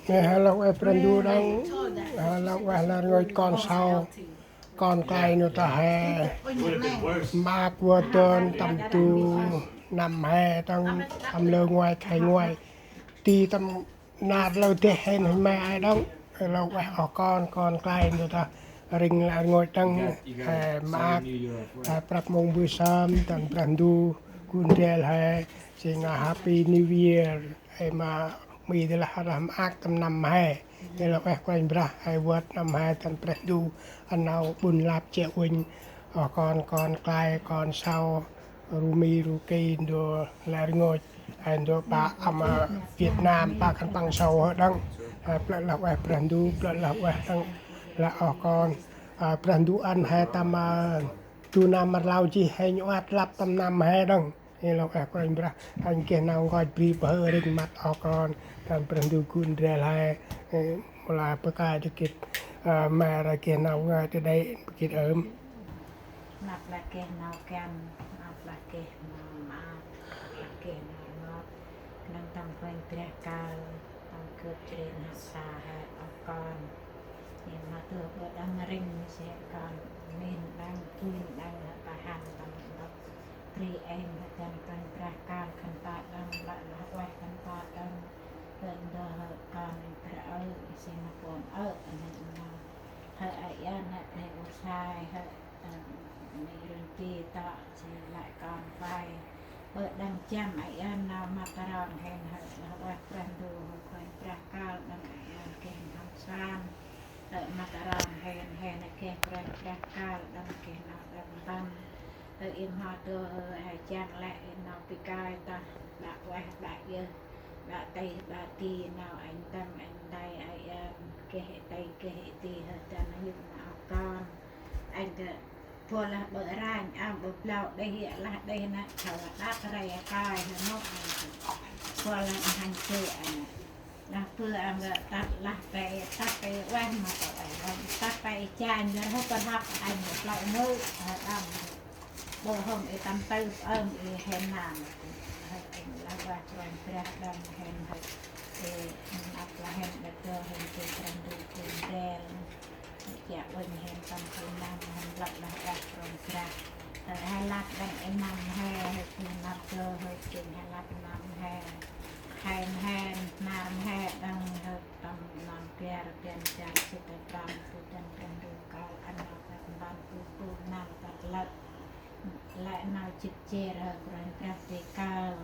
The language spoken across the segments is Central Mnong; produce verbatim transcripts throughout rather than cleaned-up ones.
Nê, hê lah ueh Brah Ndu đŏng, hê lah ueh lah rngôch kon sau, kon klei nô ta hê maak vơt dơn tâm du năm hê đŏng, tâm lơ nguay khay nguay. Ti tâm nar lơ deh hên hên may ai đŏng, hê lah ueh oh kon, kon klei nô ta rĭng lah rngôch đŏng, hê maak, hê prăp mông mbơh sơm, dăn Brah Ndu gŭ ndrel hê, sĭ ngă Happy New Year. Ê ma, mi di lah, lah maak tâm năm hê. Ê lah ueh Kôranh Brah, hê vơt năm hê dăn Brah Ndu, ăn nau ƀŭn lap chiă uănh, oh kon, kon klei, kon sau, ru mi, ru ki, ndô lĕ rngôch, hê ndô pă ama Việt Nam, pă khân păng sau hê đŏng. Hê plơ̆ lah ueh Brah Ndu, plơ̆ lah ueh đŏng, lah oh kon. Ơ, Brah Ndu ăn hê tâm, ơ, du năm rlau jêh hê nhuat lăp tâm năm hê đŏng. Ê lah ueh Kôranh Brah, ăn geh nau nkoch bri pơhơ rĭng măt oh kon, dăn Brah Ndu gŭ ndrel hê, ê, mâu lah bơh kơi dâk gĭt, ơ, may ra geh nau ngơi ta đê dâk gĭt ơm. Năp lah geh nau găn, năp lah geh nau maak, năp lah geh nau rngot, nâng tâm Kôranh Brah kơl, tâm gâp jêh ri năp sa hê oh kon. Ê ma tơh bơh đăng rĭng mâu sê kon, mĭn đăng, kin đăng, hê pah hăn tâm ntŭk. Bri êng hê dăn Kôranh Brah kơl khân pă đŏng, lah lah ueh khân pă đŏng. Bơh ndơ hê kon êng Brah ơi, sĭ ma pôn ơ, nâng nau. Hê ai ăn hê, hê u sai, hê, ơ, mi run ti tŏ, sĭ lah kon vay. Bơh đăng jăm ai ăn nau ma ta rong hên hê, lah ueh Brah Ndu, hê Kôranh Brah kơl đăng ai ăn geh n'hâm suan. Hê ma ta rong hên, hên geh Kôranh Brah kơl đăng geh nau đăp mpăn. Hê i mhao dô hê, hê jăng lĕ i nau bi kơi tah, đă ueh, đă yơh, đă tih, đă ti, nau anh tâm, anh tay, ai ăn, geh i tih, geh i ti, hê dăn yŭk ma oh kon. Anh gơ, bol lah ƀơ ranh, ang ƀơ blau đeh, yă lah đeh nă, thâo lah đăp rê kơi, hê mâu anh gơ. Bol lah hăn chê anh. Lah bơ ang gơ tăp lah pe, tăp pe ueh ma tơ ueh, tăp pe chanh, gơ hŭp pơ hăp anh gơ plơ̆ mơ, hê đăng. Bơ hôm i tâm tư ơm i hên nơm. Hê êng lah ueh Kôranh Brah đăng hên hê. Ê, năp lah hên ƀă dô hên geh Brah Ndu gŭ ndrel. Chiă uănh hên tâm du năm hên lăp lah ueh Kôranh Brah. Hê, hê lăp đăng i năm hê, hê gŭ năp dô hê gŭ hê lăp năm hê. Hên hên, năm hê đăng hê tâm năm biar, biar jan sĭt tâm du dăn Brah Ndu kơl ăn nau đăp mpăn, ƀư ƀư nau đăp lăp. Lĕ nau jêt jêr hê Kôranh Brah di kơl.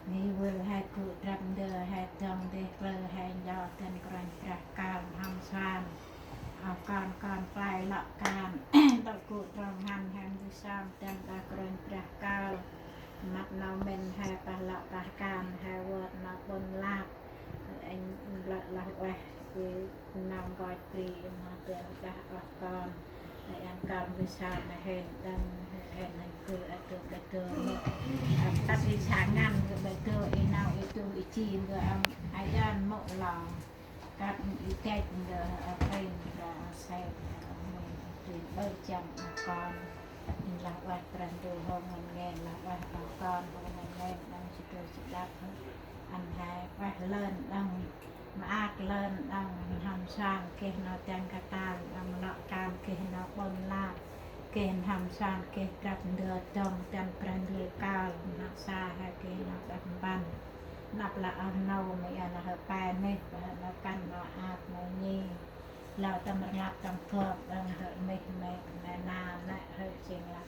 Ni vâl hê gŭ drăp ndơ hê dŏng deh klơ hê njo dăn Kôranh Brah kơl n'hâm suan. Oh kon, kon klei lŏ kan. Tŏ gŭ trong hăn hê mbơh sơm dăn đah Kôranh Brah kơl. Măt nau mĭn hê pah lŏ pah kan hê vơt nau ƀŭn lap. Êng lah lah ueh i nau nkoch bri ma dơm đah oh kon. Ai ăn kơl mbơh sơm ma hên đăng, hên hên gŭ a dô ƀă dô mâu. Tăp i sa ngăn gŭ ƀă dô i nau i tuh i jêng gŭ ăn ai ăn mâu lŏng. Kăp i têch ndơ, ơ, pên ndơ, ơ, sep, ơ, mĭn tui ƀơ jăm oh kon. Lah ueh Brah Ndu hô ngăn ngên, lah ueh oh kon hô ngăn ngên, đăng jêh dô jêh đăp. Ăn hê ueh lơn đăng, maak lơn đăng, n'hâm suan geh nau dăng katang, đăng lŏ kan geh nau ƀŭn lap, geh n'hâm suan geh drăp ndơ dŏng dăn Brah Ndu kơl, n'hâm sa hê geh nau đăp mpăn. Năp lah oh nô mê ăn hê pe neh, hê nau kăn nau ap nau nhi. Lơ tâm rnglăp tâm gop đŏng hê meh meh nê na nê hê jêng lah.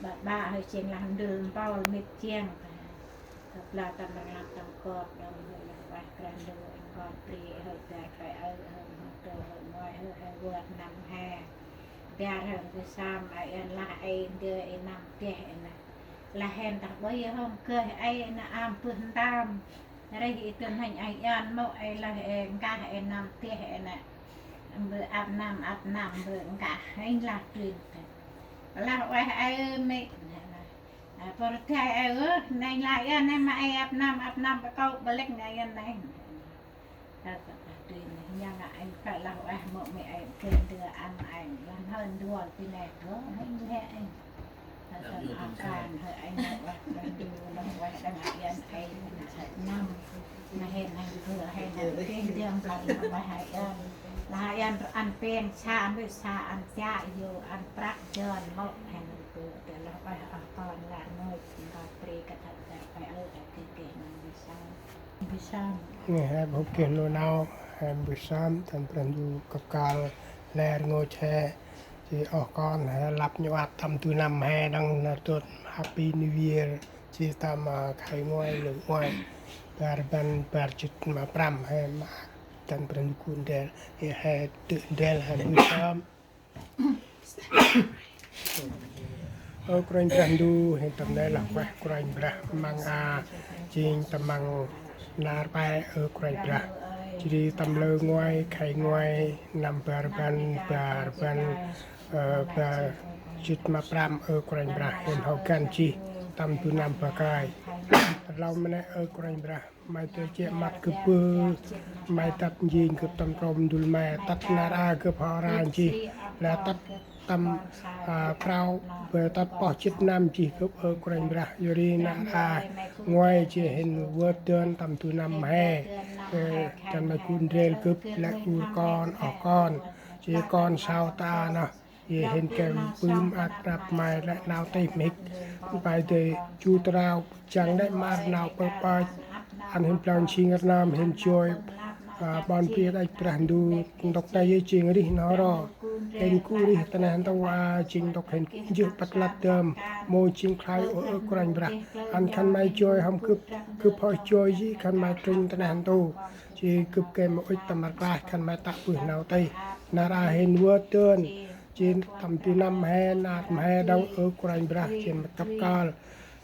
Ƀă ƀă hê jêng lah ndŭl mpôl mĭt jêng. Hê lơ tâm rnglăp tâm gop đŏng hê lah ueh Brah Ndu nkoch bri hê bar pe ơ hê mhât dô hê ngoai hê hê vơt năm hê. Bar hê mbơh sơm ai ăn lah ê ndơ ê năm deh ê nê. Lah hên tah ƀuh hôm geh ê nê am bơh ntơm. Rêh i dŭm hênh ai ăn mâu ê lah ê nkah ê năm deh ê nê. Mbơh ăp năm, ăp năm mbơh nkah hênh lah dŭm. Lah ueh ê mê. Ơ, pôr dai ơ, nê lah ăn nê ma ê ăp năm, ăp năm ƀa kâu ƀa lĕk nê ăn nê. Ơ, tah tui nê, nhang a ê kơ lah ueh mâu mê ê kơ ndơ ăn ê, lah hơn đuôl ti nê dô, hênh lĕ ê. Nê he bơh geh nô nau, he mbơh sơm, tâm Brah Ndu kăp kal lĕ rngôch he. Jêh oh kon he lăp nhŭ ăp tâm du năm he đăng nar dôt Happy New Year. Jêh tâm, a, khay ngoai, lơ ngoai, bar rbăn bar jât ma prăm he ma tâm Brah Ndu gŭ ndrel, he, he dŭt ndrel he mbơh sơm. Ơ Kôranh Brah Ndu, hên tâm nê lah ueh Kôranh Brah măng a, jêng tâm măng nar pe ơ Kôranh Brah. Jêh ri tâm lơ ngoai, khay ngoai, năm bar rbăn, bar rbăn, ơ, bar jât ma prăm ơ Kôranh Brah, hên hŏ găn jêh tâm du năm ba kơi. Rlau mnê ơ Kôranh Brah. May dơi jê̆ măt gâp bơh, may tât njêng gâp tâm trôm ndŭl may, tât nar a gâp hŏ ranh jêh, lĕ tât tâm, a, prao, bơh tât pơh jât năm jêh gâp ơ Kôranh Brah, yor ri nar a ngoai jêh hên vơt dơn tâm du năm he, ơ, dăn may gŭ ndrel gâp lĕ ur kon, oh kon, jêh kon sau ta nơh. Jêh hên geh pưm ăt năp may lĕ nau tih mhĭk. May dơi ju trao jăng nĕ ma nau pơpơch. Ăn hên blang jêng rnơm hên joi, a, ƀon bri đăch Brah Ndu. Ntŭk nây yơh jêng rih n'ho ro. Hên gŭ rih ta neh ntu a jêng ntŭk hên jêh păt lăp dơm. Mâu jêng khlay ôh ơ Kôranh Brah. Ăn khân may joi hŏm gâp, gâp hŏ joi jêh khân may trŭnh ta neh ntu. Jêh gâp geh mâu ŭch tâm rklaih khân may tă bơh nau tih. Nar a hên vơt dơn. Jêh tâm du năm he, nar mhe đŏng ơ Kôranh Brah, jêh ma kăp kal.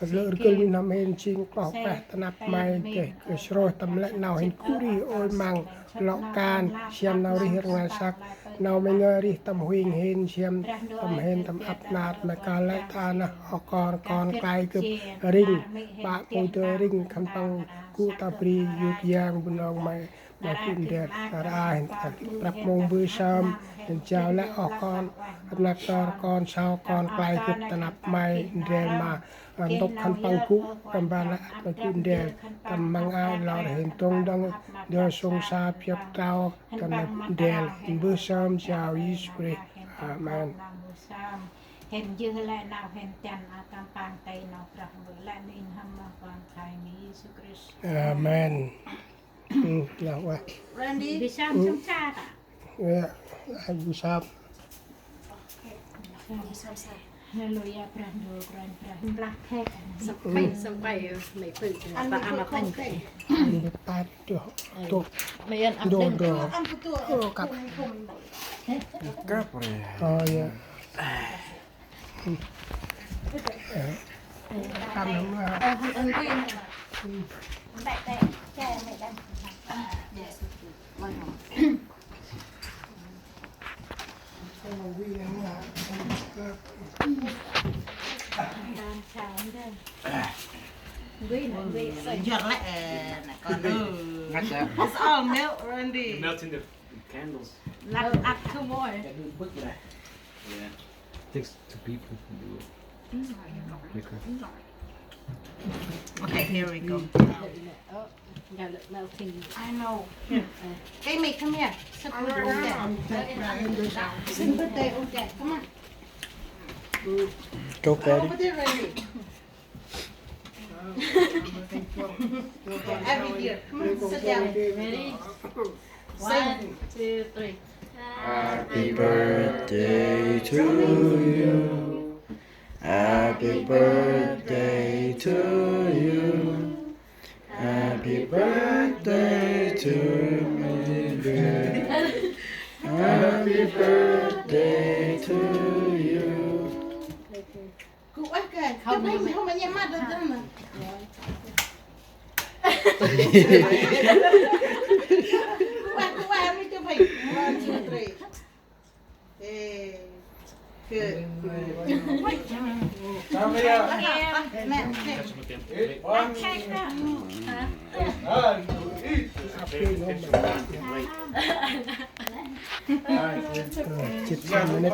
Rlơ̆ rgâl nuih n'hâm hên jêng kloh ueh ta năp may deh, geh srôih tâm lĕ nau hên gŭ rih ôi măng, lŏ kan, siăm nau rih rnglay săk, nau may ngơi rih tâm huêng hên, siăm tâm hên tâm ăp nar may kal lĕ ta nơh, oh kon, kon klay gâp rĭng, ƀă mâu dơi rĭng, khân păng gŭ ta bri yôk yang Bunong may. May gŭ ndrel, nar a hên ta prăp mông mbơh sơm, hên jao lĕ oh kon, rnăk tơr kon sau kon klay gâp ta năp may ndrel ma, a, ntŭk khân păng gŭ, tâm ban lĕ may gŭ ndrel, tâm măng ai lor hên dŏng dâng, dơ sông sa piăp trao, tâm may gŭ ndrel, mbơh sơm jao Yêsu Krist. Amen. Amen. Ơ, lah ueh. Randy. Bi sâm, sâm sa ta? Ơ, lah ueh, bi sâm. Haleluya, Brah Ndu, Brah Ndu, Brah Ndu. Sâm pai, sâm pai, ơ, mày pư, ăn ta ăn mà không khay. Ăn bi pat, tuh, tuh. Mày ăn ăn đô, đen. Đô. Ăn tu tu. Ơ, kăp. Kăp re. Ơ, ya. It's all milk, Randy. Melting the candles. Not, not two more. Yeah. Takes two people to do it. Quicker. Okay, here we go. Oh, got it melting. I know. Here. Amy, come here. Sit with Odette. Sit with Odette. Come on. Go, Patty. Over there, Randy. Abby, dear, come on, sit down. Ready? One, two, three. Happy birthday to you. Happy birthday to you. Happy birthday to me, dear. Happy birthday to you. Gŭ ueh kơ. Không, chụp hình, không, không, anh em mắt được. Gŭ ueh, gŭ ueh, mới chụp hình. One, two, three. Ê. Good. Mẹ, mẹ. Just a minute.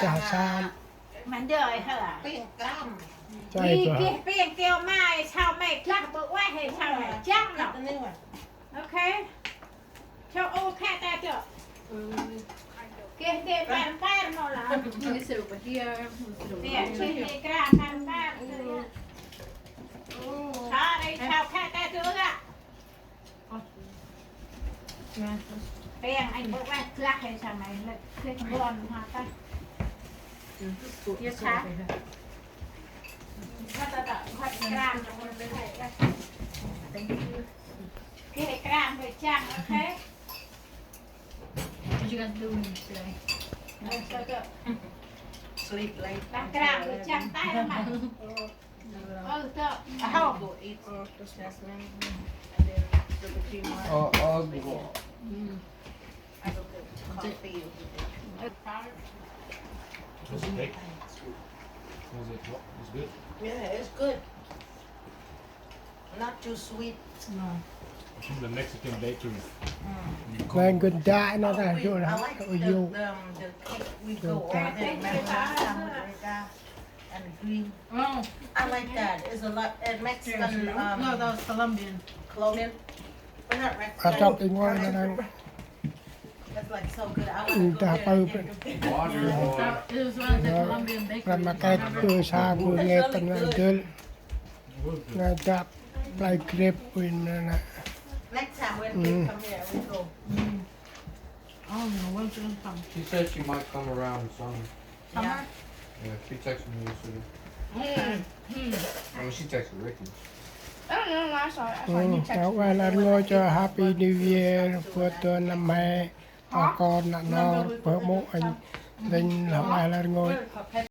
Sa sam. Mă ndơ hơi hơ. Jay Ih, bơh. Geh pêng keo ma, ih sau me glah bơh ueh, ih sau me jăng nơh. Okay. Sau ô khe ta chơ. Geh tê mpar mpar nơh lah. Let me sit over here. Let me sit over here. Geh tê kra mpar mpar. Sa ih sau khe ta chơ lah. Pêng, anh bơh ueh glah he sa me lĕ, geh bon ha ta. Yes, sir. Hot ta ta, hot kram. Thank you. Geh kram bơh jăng, okay? What you guys doing today? Yes, sir. Sleep late. Lah kram bơh jăng ta lah ma. Ơ, tơ. Aho. Go eat, uh, jasmine, and then the cream one. Ơ, ơ, go. Mm. I go get coffee over there. It's okay. Is it, it's good? Yeah, it's good. Not too sweet. No. It's from the Mexican bakery. Mm. Ngan gân dai nơh ta. Oh, wait, I like the, the, um, the cake we go over there. Remember, San Andreas? And green. Oh. I like that. It's a lot, uh, Mexican, um, no, that was Colombian. Colombian? We're not Mexican. That's like so good. I wanna go there again. It was one of the Colombian bakeries. Remember? It's really good. Next time when they come here, we go. Mm. I don't know when she's gonna come. She said she might come around summer. Summer? Yeah, she texted me yesterday. Mm. Mm. I mean, she texted Ricky. I don't know, I saw it. I saw you text me. Gay lah rngôch, cho Happy New Year, bơh năm mới. Hả? Ơ kon, nau nor, bơh mâu anh, lĕ lah gay lah rngôch.